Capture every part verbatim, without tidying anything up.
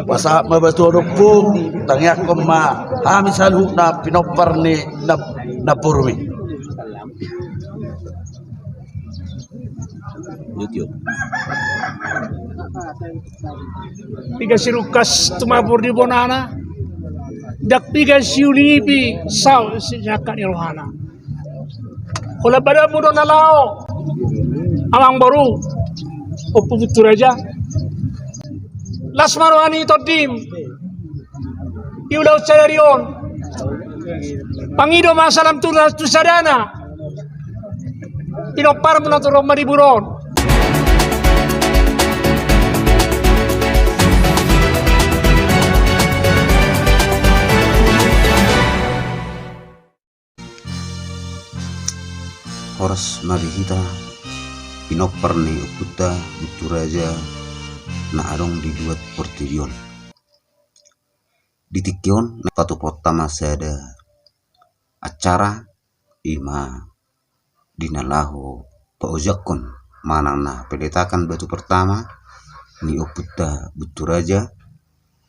Pasahat ma batu on, Ompung, tangiangkon ma hami saluhutna pinompar ni na, namborumi. Piga sirungkas tumabur di bonana, ndang piga siuli nipi saut siangka ni rohana. Holan badanmu do na laho, amangboru, Ompu Bunturaja. Las ma roha ni tondim di ulaon sadari on. Pangido ma salam tu, tu sadana pinomparmu na torop maribur on. Horas ma di hita pinompar ni ompunta Bunturaja na adong di luat portibi on. Di tingki on naeng patupaonta ma sada acara, i ma di na laho paojakhon manang na peletakan batu pertama ni ompunta Bunturaja,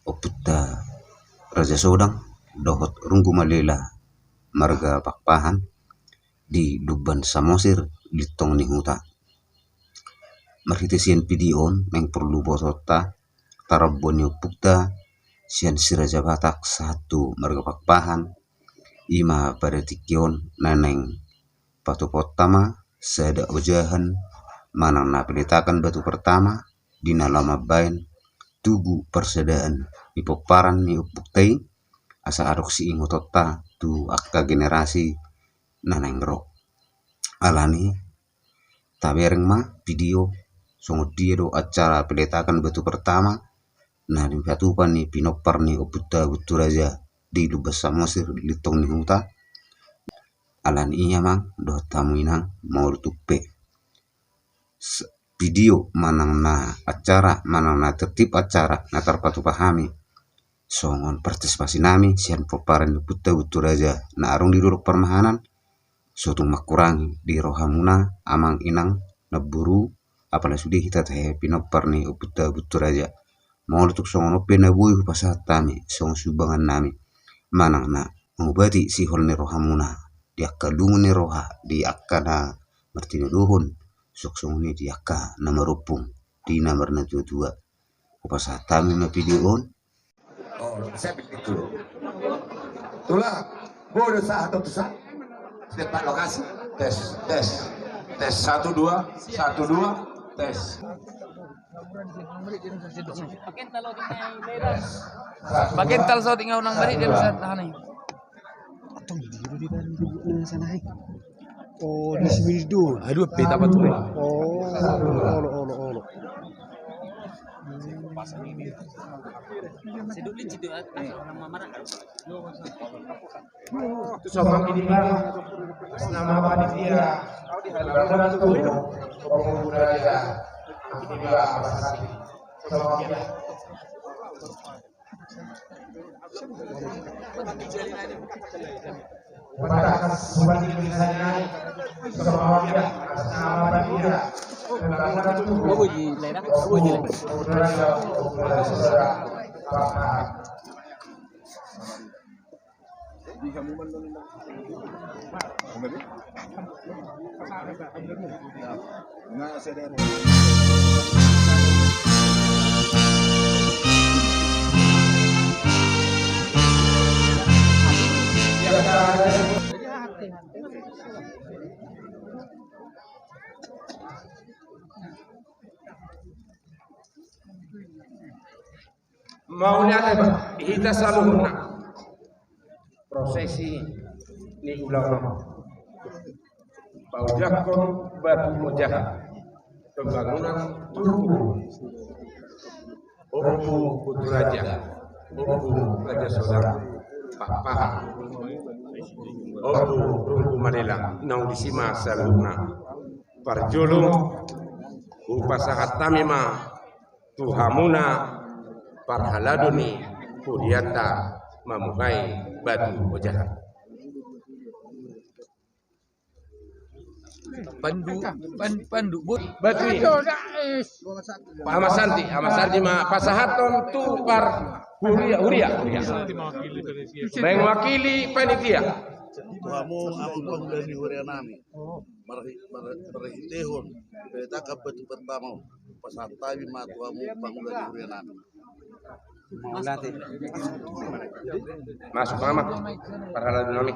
ompunta Raja Sodang dohot Runggu Malela marga Pakpahan di Lumban Samosir, Lintong ni Huta. Marhite sian video on naeng porlu botoonta tarombo ni ompunta sian Si Raja Batak sahat tu marga Pakpahan, i ma pada tingki on na naeng patupaonta ma sada ojahan manang na peletakan batu pertama di na laho mambaen tugu parsadaan di pomparan ni ompunta i, asa adong siingotonta tu angka generasi na naeng ro. Alani, tabereng ma video songon dia do acara peletakan batu pertama na dipatupa ni pinompar ni ompunta Bunturaja di Lumban Samosir, Lintong ni Huta. Alani i, amang dohot hamu inang, molo tung pe s-, video manang na acara manang na tertib acara na tarpatupa hami songon partisipasi nami sian pomparan ni ompunta Bunturaja na adong di Dolok Parmahanan, so tung mangkurangi di rohamuna, amang inang namboru, apala sude hita tahe pinompar ni ompunta Bunturaja. Molo tung songon on pe na boi hupasahat hami songon sumbangan nami manang na mangubati sihol ni rohamuna di angka lungun ni roha, di angka na martinodohon, suang songon i di angka na marompung, di na marnatuatua. Hupasahat hami ma video on. Oh, saya bikin dulu. Tulang, bodoh sah atau tuh sah? Di depan lokasi. Tes, tes, tes, satu, dua, satu, dua, tes. Pakai ental so tinggal nang beri dia bisa tahan nih. Atau di dulu di sana, eh. Oh, di sini dulu. Aduh, peta apa tuh? Oh, olo, olo, olo. Seduli cidu, orang mamaran. Tu so mangidingan atas nama panitia, lagunan tu Ompu Bunturaja, mangidingan atas hati. So mangidingan. Hupasahat, hupasahat di Indonesia, so mangidingan atas nama panitia, lagunan tu Ompu Bunturaja, Ompu Bunturaja, saudara, Bapak. Mauliate ma di hita saluhutna. Prosesi ni ulaon on, paojakhon batu ojahan pembangunan tugu Ompu Bunturaja, Ompu Raja Sodang Pakpahan, Ompu Runggu Malela, naung disi ma saluhutna. Parjolo hupasahat hami ma tu hamuna parhalado ni hurianta mamuhai batu ojahan. Pandu, pan, pandu, but. Batu i. Ama Santi, Ama Santi ma pasahathon tu par huria, huria, huria. Mewakili panitia. Tu hamu, hamu pangula ni huria nami. Marhi-, mar-, marhitehon, dipaletangkon batu pertama on. Pasahat hami ma tu hamu pangula ni huria nami. Masuk, Ama. Parhalado nami.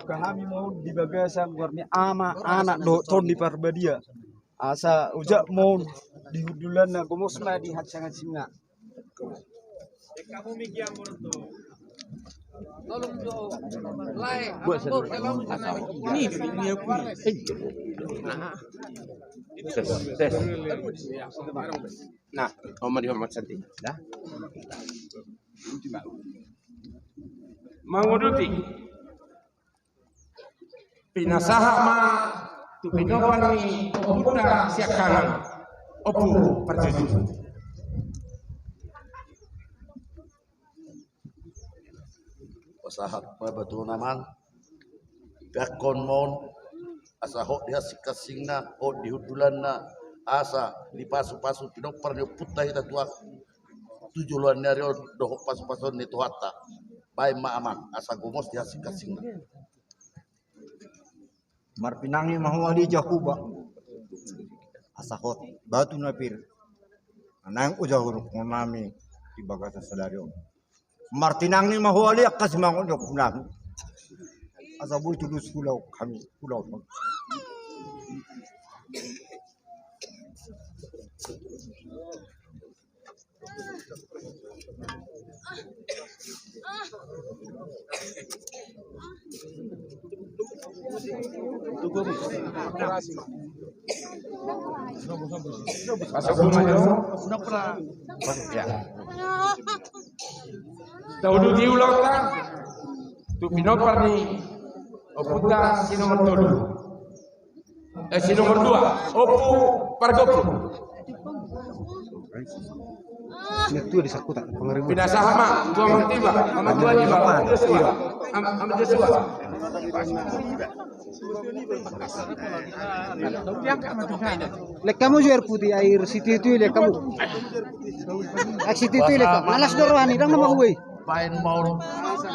Hami ma on di bagasan goar ni Ama, Anak dohot Tondi Parbadia. Asa ojak ma on di hundulanna, gomos ma di hasikasinganna. Ini, ini aku. Tes, tes. Nah, Oma di Oma Santi. Dah. Manguduti. Pinasahat ma tu pinompar ni ompunta siangkangan, Ompu Parjujur. Pasahat ma batu on, Amang. Peakhon ma on asa hot di hasikasinganna, hot di hundulanna, asa dipasupasu pinompar ni ompunta hita tu, tu joloan ni ari on dohot pasupasuon ni Tuhanta. Baen ma, Amang, asa gomos di hasikasinganna. Martinangi ma ho ale Jahowa, asa hot batu na pir na naeng hujahothon hami di bagasan sadari on. Martinangi ma ho ale angka simangot ni ompunami, asa boi tudos hulaon hami, hulaon. Tauduti ulaonta tu pinompar ni ompunta si nomor tolu. Eh, si nomor dua, Ompu Pargompu. Ini tu di sakuta, pengaribut. Pinasahat ma, tua mantiba, ama tua niba, Om Joshua. Am, Om Joshua. Lek hamu jo air putih, air sitio-tio lek hamu. Air sitio-tio lek hamu. Nalas do roha ni, ndang na mahua i. Baen ma on.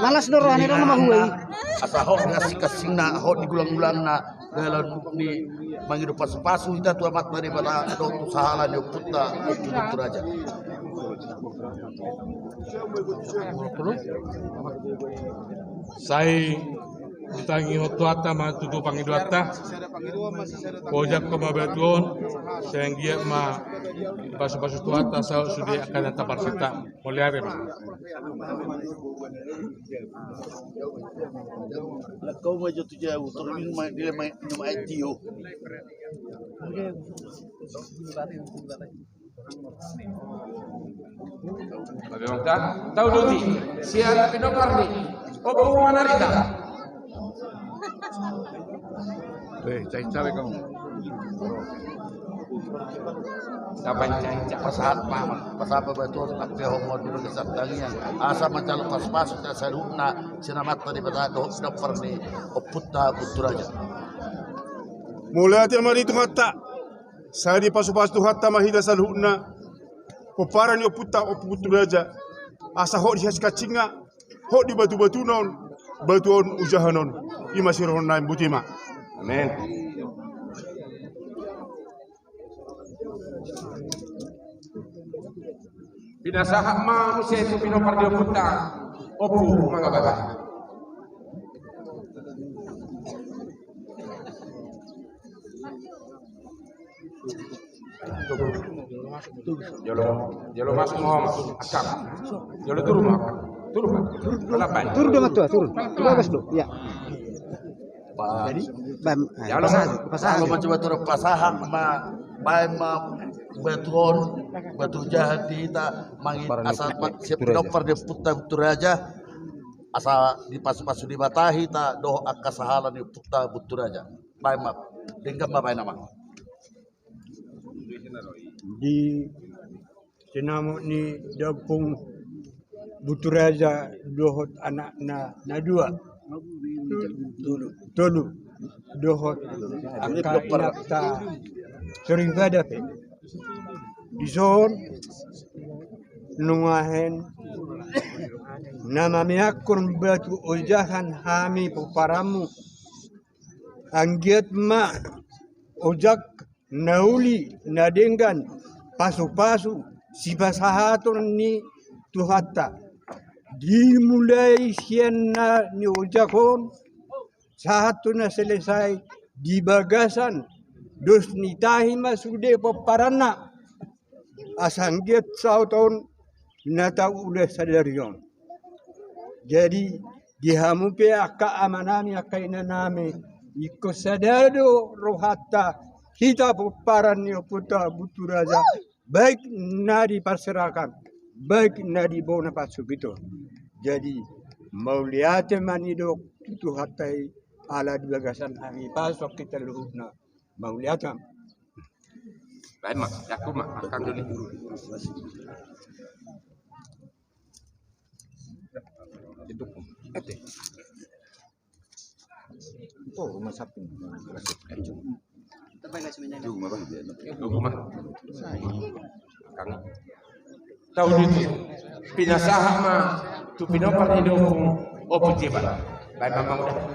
Nalas do roha ni, ndang na mahua i. Asa hot di hasikasinganna, hot di gulang-gulangna, dalan ni mangido pasupasu hita tu Amanta Debata dohot tu sahala ni ompunta Ompu Guntur Raja. Sai ditangihon Tuhanta ma tutu pangidoanta. Pojakhon ma batu on, sai anggiat ma dipasupasu Tuhanta saut sude angka na taparsinta. Mauliate ma. Lakau ma jo tu jauh, terus minum air, dia main, minum air tio. Tauduti sian pinompar ni Ompu Manarita. Eh, cawe-cawe kamu. Pasahat ma, pasahat ma batu on, tapi ho mau dulu ke Sartangiang. Asa manjalo pasupasu hita saluhutna sian Amanta Debata dohot pinompar ni ompunta Guntur Raja. Mauliate ma di Tuhanta. Sai dipasupasu Tuhanta ma hita saluhutna, pomparan ni ompunta Ompu Guntur Raja, asa hot di hasikasinganna, hot di batu-batuna on, batu on ujahon on. I ma sirohon nami, botima. Amen. Pinasahat ma muse tu pinompar ni ompunta Ompu Mangabaga. Jolo, jolo masuk ma, Amang. Jolo turun ma, Amang. Turun ma. Turun do, Amang Tua, turun. Bagas do. Iya. Jadi, baen, eh, pasahat, pasahat. Kalau ma coba turun pasahat ma, baen ma batu on, batu jahat di hita, mangi-, asa sian pinompar ni ompunta Guntur Raja, asa dipasupasu Debata hita dohot angka sahala ni ompunta Guntur Raja. Baen ma, denggan ma baen, Amang. Di sinamot ni dampung Guntur Raja dohot anakna na dua. Tolu. Tolu. dohot angka inanta soripada pe. Dison nunga hea na mameakkon batu ojahan hami pomparanmu. Anggiat ma ojak na uli na denggan, pasupasu, sipasahaton ni Tuhanta. Dimulai sian na niojakhon sahat tu na selesai di bagasan dos ni tahi ma sude pomparanna. Asa anggiat saut on na taula sadari on. Jadi di hamu pe angka amanami, angka inanami, ingkon sada do rohanta hita pomparan ni ompunta Bunturaja, baik na di parserahan, baik na di bona pansukiton. Jadi mauliate ma nidok tu Tuhanta i, ala di bagasan hami pasok hita luhutna. Mauliate. Baen ma, jaku ma, angkang doli. Ate. Oh, rumah sapi. Tunggu ma. Angkang. Tau di pinasahat ma tu pinompar ni ompu, Ompu Jeban. Baen ma, Amang, udah.